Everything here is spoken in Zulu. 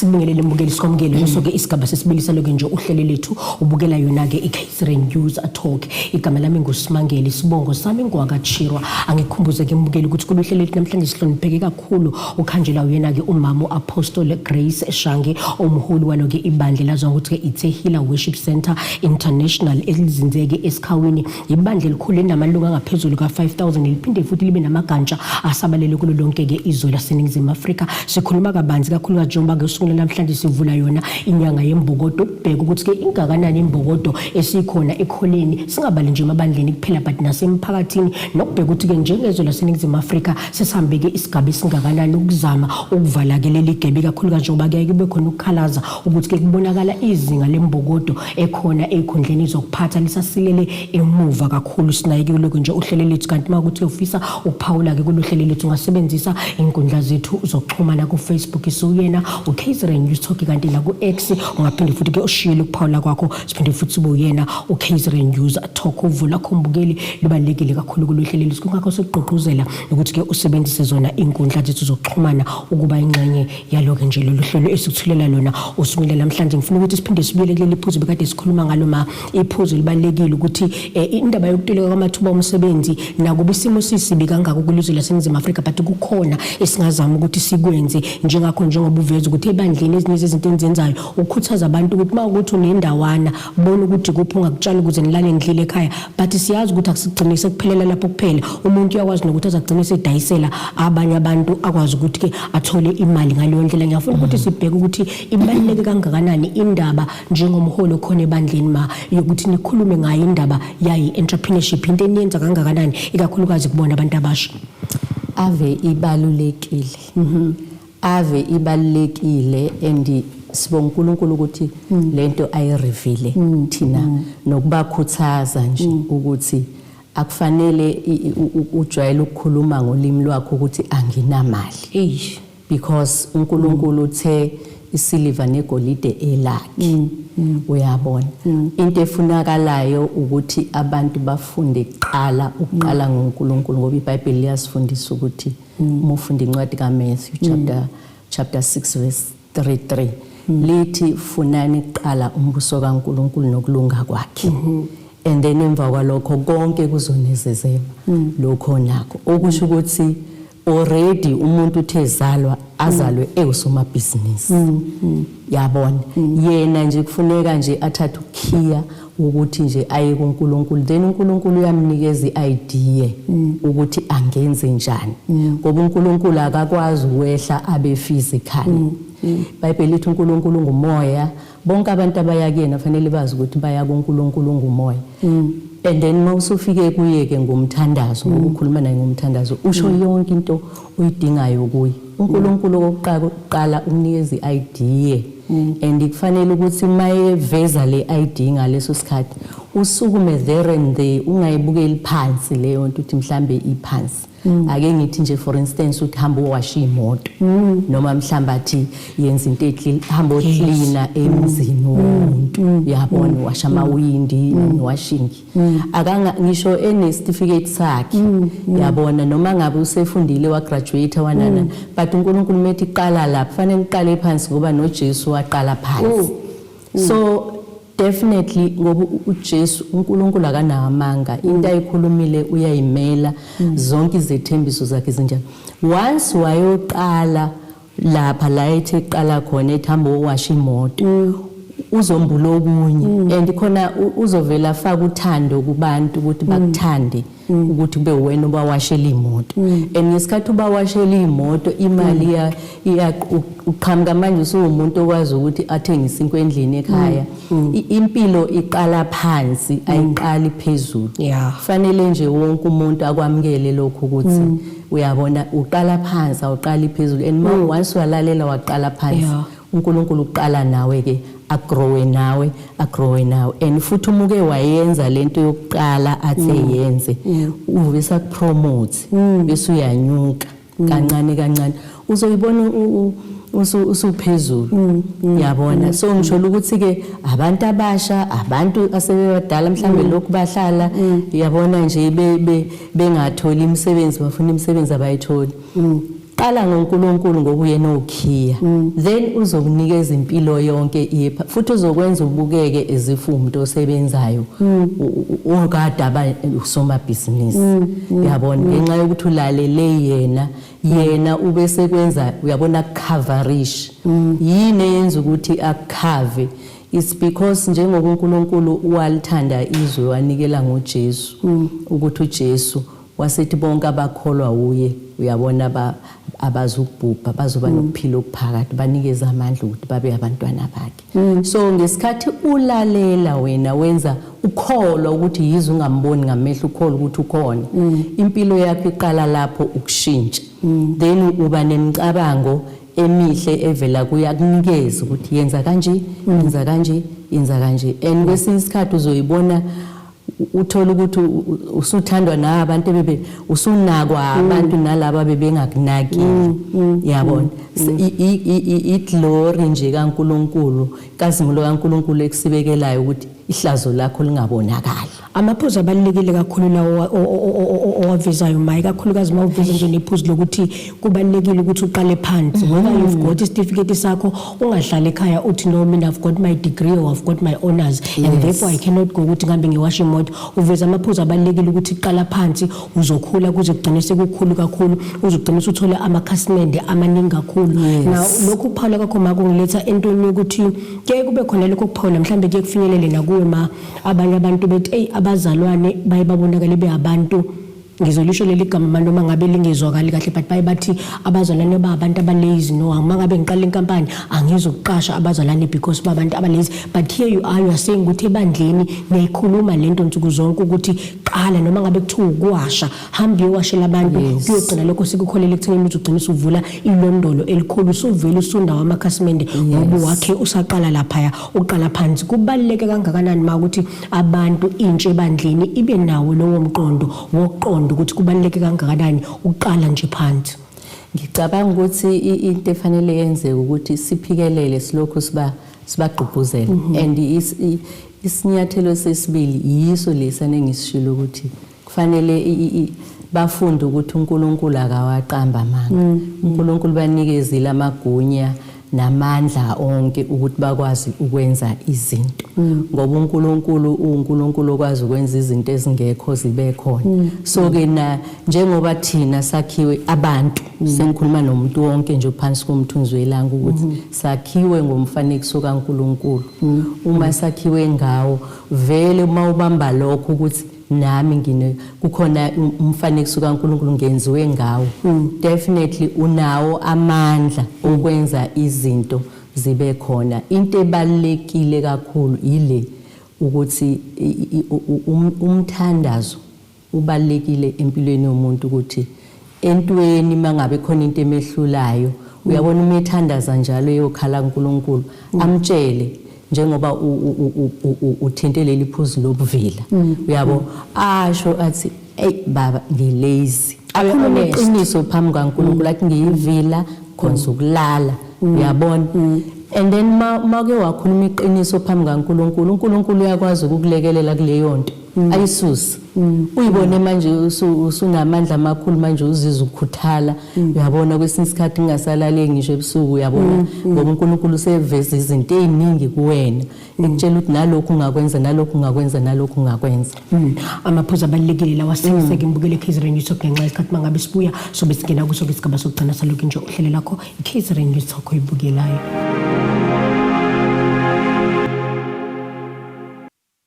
Asibingelele mbukeli, sikwamukele kuso-ke isigaba sesibili saloke nje uhlelo lethu. Ubukela yona-ke i-KZN News Talk. Igama lami nguSimangele, isibongo sami ngwakaChirwa. Angikukhumbuze-ke mbukeli ukuthi kolu hlelo lethu namhlanje sihlonipheke kakhulu, ukhanjelwa uyena-ke umama u-Apostle Grace Shange, omholi walo-ke ibandla elaziwa ngokuthi-ke iThe Healer Worship Center International, elizinze-ke eSikhawini. Ibandla elikhulu elinamalungu angaphezulu ka-5000, liphinde futhi libe namagantsha asabalele kulo lonke-ke izwe laseNingizimu Afrika. Sikhuluma kabanzi kakhulukazi njengoba ngosuku namhlanje sivula yona inyanga yembokodo, ukubheka ukuthi-ke ingakanani imbokodo esikhona ekholeni, singabali nje emabandleni kuphela but nasemphakathini, nokubheka ukuthi-ke njengezwe laseNingizimu Afrika sesihambeke isigaba esingakanani ukuzama ukuvala-ke leli gebe, kakhulukazi njengoba kuyaye kube khona ukukhalaza ukuthi-ke kubonakala izinga lembokodo ekhona ey'khundleni zokuphatha lisasilele emuva kakhulu. Sinaye-ke kulokhu nje uhlelo lethu, kanti uma ukuthi ufisa ukuphawula-ke kolu hlelo lethu ungasebenzisa iy'nkundla zethu zokuxhumana. Ku-Facebook isiwuyena u-KZN News Talk, kanti naku-X ungaphinde futhi-ke ushiyele ukuphawula kwakho, siphinde futhi sibe uyena u-KZN News Talk. Uvo lakho mbukeli lubalulekile kakhulu kolu hlelo lethu, kungakho sikugqugquzela ukuthi-ke usebenzise zona iy'nkundla zethu zokuxhumana ukuba ingxenye yalo-ke nje lolu hlelo esikuthulela lona usungule namhlanje. Ngifuna ukuthi siphinde sibuyele kuleli phuzu bekade sikhuluma ngalo ma, iphuzu libalulekile ukuthi indaba yokuntuleka kwamathuba omsebenzi, nakuba isimo sisibi kangako kulizwe laseNingizimu Afrika, but kukhona esingazama ukuthi sikwenze njengakho, njengoba uveza ukuthi ebandleni ezinye zezinto enizenzayo ukukhuthaza abantu ukuthi uma ukuthi unendawana, bona ukuthi kuphi ungakutshala ukuze nilale nidlile ekhaya. But siyazi ukuthi akusigcine sekuphelela lapho kuphela, umuntu uyakwazi nokuthi azagcine sedayisela abanye abantu, akwazi ukuthi-ke athole imali ngaleyo ndlela. Ngiyafuna ukuthi sibheke ukuthi ibaluleke kangakanani indaba njengomholi okhona ebandleni ma yokuthi nikhulume ngayo indaba yayi-entrepreneurship, into eniyenza kangakanani ikakhulukazi kubona abantu abasha. Ave ibalulekile, ave ibalulekile, and sibonga uNkulunkulu ukuthi lento ayireveal thina, nokubakhuthaza nje ukuthi akufanele ujwayele ukukhuluma ngolimi lwakho ukuthi anginamali, because uNkulunkulu uthe isiliva negolide elakhe, uyabona. Into efunakalayo ukuthi abantu bafunde kuqala ukuqala ngoNkulunkulu, ngoba iBhayibheli liyasifundisa ukuthi uma ufunda incwadi kaMatthew chapter 6 verse 33, lithi funani kuqala umbuso kaNkulunkulu nokulunga kwakhe, and then emva kwalokho konke kuzonezezelwa lokho nakho. Okusho ukuthi already umuntu uthe zalwa azalwe ewusomabhizinisi, yabona. Yena nje kufuneka nje athathe ukhiya ukuthi nje aye kuNkulunkulu, then uNkulunkulu uyamnikeza i-idea ukuthi angenze njani, ngoba uNkulunkulu akakwazi ukwehla abe physical. iBhayibheli lithi uNkulunkulu ngumoya, bonke abantu abaya kuyena fanele bazi ukuthi baya kuNkulunkulu ngumoya. And then uma usufike kuye-ke ngomthandazo, ngoba ukhuluma naye ngomthandazo, usho yonke into oyidingayo kuye uNkulunkulu. Okokuqala umnikeza i-idea, and kufanele ukuthi mayeveza le idea ngaleso sikhathi usukume there and there, ungayibukeli phansi leyo nto uthi mhlambe iphansi. Ake ngithi nje, for instance, uthi hamba uwashe imoto, noma mhlawumbe athi yenza into eclean, hamba ocleana emzini womuntu, uyabona, washa amawindi newashing. Akanga ngisho ene certificate sakhe, yabona, noma ngabe usefundile wagraduate wanana, but uNkulunkulu methi qala lapha, fanele uqale phansi, ngoba noJesu waqala phansi. So definitely, ngoba uJesu, uNkulunkulu akanamanga, into ayikhulumile uyayimela, zonke izethembiso zakhe zinjalo. Once wayoqala lapha la ethe qala khona, ethi hamba owasha imoto, uzombula okunye, and khona uzovela afaka uthando kubantu ukuthi bakuthande ukuthi kube wena obawashela imoto. And ngesikhathi ubawashela imoto, imali iya uqhamuka manje usuwumuntu okwazi ukuthi athengise inkwe endlini ekhaya. Impilo iqala phansi, ayiqali phezulu. Fanele nje wonke umuntu akwamukele lokhu ukuthi uyabona uqala phansi, awuqali phezulu. And ma once walalela waqala phansi, uNkulunkulu uqala nawe ke agrowe nawe, agrowe nawe. And futhi umuke wayenza lento yokuqala athe yenze, uvisa kupromote, bese uyanyuka kancane kancane, uzoyibona usuphezulu, yabona. So ngisho ukuthi ke abantu abasha, abantu asebebadala, mhlambe lokhu bahlala, yabona nje, bengatholi imisebenzi, bafuna imisebenzi abayitholi. Qala ngoNkulunkulu ngoba uyena okhiya, then uzokunikeza impilo yonke iye futhi uzokwenza ubukeke as if umuntu osebenzayo okade aba usomabhizinisi, uyabona, ngenxa yokuthi ulalele yena. Yena ube sekwenza, uyabona, coverage. Yini eyenza ukuthi akukhave? It's because njengoba uNkulunkulu walithanda izwe wanikela ngoJesu, ukuthi uJesu wasethi bonke abakholwa uye, uyabona, abazukubhubha, bazoba nokuphila okuphakade, banikeza amandla ukuthi babe abantwana bakhe. So ngesikhathi ulalela wena, wenza ukholwa ukuthi yize ungamboni ngamehlo, ukholwa ukuthi ukhona, impilo yakho iqala lapho ukushintsha. Then uba nemicabango emihle evela kuye, akunikeze ukuthi yenza kanje, yenza kanje, yenza kanje. And kwesinye isikhathi uzoyibona uthola ukuthi usuthandwa nabantu bebe usunakwa abantu nalaba bebengakunakile, yabona. I-glory nje kaNkuluNkulu, kazimulo kaNkuluNkulu ekusibekelayo ukuthi ihlazo lakho lingabonakali. Amaphuzu abalulekile kakhulu lawo owavezayo, ma, ikakhulukazi uma uveza nje nephuzu lokuthi kubalulekile ukuthi uqale phansi. Whether you've got isitifiketi sakho, ungahlali ekhaya uthi, "No, mina I've got my degree or I've got my honors and therefore I cannot go ukuthi ngihambe ngiwashe imoto." Uveza amaphuzu abalulekile ukuthi qala phansi, uzokhula kuze kugcine sekukhulu kakhulu, uzogcina usuthole amakhasimende amaningi kakhulu. Now lokhu kuphawula kwakho, ma, kungiletha entweni yokuthi kuye kube khona lokho kuphawula, mhlawumbe kuye kufinyelele nakuwe, ma, abanye abantu bethi, "Eyi, abazalwane baye babonakale beyabantu," ngizolisho leli gama ma noma ngabe lingezwakali kahle, but baye bathi abazalwane ba abantu abalazy. No, uma ngabe ngiqala inkampani angizokuqasha abazalwane because babantu abalazy. But here you are saying ukuthi ebandleni niyayikhuluma lento nsuku zonke ukuthi qala, noma ngabe kuthiwa ukuwasha, hamba uyowashela abantu. Kuyogcina lokho sikukholela ekuthenini ukuthi ugcine usuvula ilondolo elikhulu, usuvele usundawo amakhasimende ngoba wakhe usaqala laphaya, uqala phansi. Kubaluleke kangakanani ma ukuthi abantu, intsha ebandleni, ibe nawo lowo mqondo wokuqonda ukuthi kubaluleke kangakanani uqala nje phansi? Ngicabanga ukuthi into efanele yenzeke ukuthi siphikelele, silokhu sibagqugquzela, and isinyathelo sesibili yiso lesana engisishilo ukuthi kufanele bafunde ukuthi uNkulunkulu akawaqamba amanga. uNkulunkulu banikezile amagunya namandla onke ukuthi bakwazi ukwenza izinto, ngoba uNkulunkulu uNkulunkulu okwazi ukwenza izinto ezingekho zibe khona. So ke na njengoba thina sakhiwe abantu, sengikhuluma nomuntu wonke nje phansi komthunzi welanga, ukuthi sakhiwe ngomfanekiso kaNkulunkulu. Uma sakhiwe ngawo vele, uma ubamba lokho ukuthi nami ngine kukhona umfanekiso kaNkulunkulu, ngenziwe ngawo, definitely unawo amandla okwenza izinto zibe khona. Into ebalulekile kakhulu ile ukuthi umthandazo ubalulekile empilweni yomuntu, ukuthi entweni mangabe khona into emehlulayo, uyabona, uma ethandaza njalo eyokhala kuNkulunkulu, amtshele njengoba uthinte leli phuzu lobuvila, uyabo, asho athi, "Ey baba, ngilazy." Abe Akhulume honest. iqiniso phambi kaNkulunkulu, athi ngiyivila, khonza ukulala, uyabona. And then ma ke wakhuluma iqiniso phambi kaNkulunkulu, uNkulunkulu uyakwazi ukukulekelela kuleyo nto, ayisuse, uyibone manje usunamandla amakhulu, manje uzizwa ukukhuthala, uyabona, kwesinye isikhathi ungasalali ngisho ebusuku, uyabona, ngoba uNkulunkulu useveza izinto eziningi kuwena, ekutshela ukuthi nalokhu ungakwenza, nalokhu ungakwenza, nalokhu ungakwenza. Amaphuzu abalulekile lawa. Siseke mbukele KZN News Talk. Ngenxa yesikhathi, mangabe sibuya sobe singena kuso ke isigaba sokugcina salokhu nje uhlelo lakho i-KZN News Talk oyibukelayo.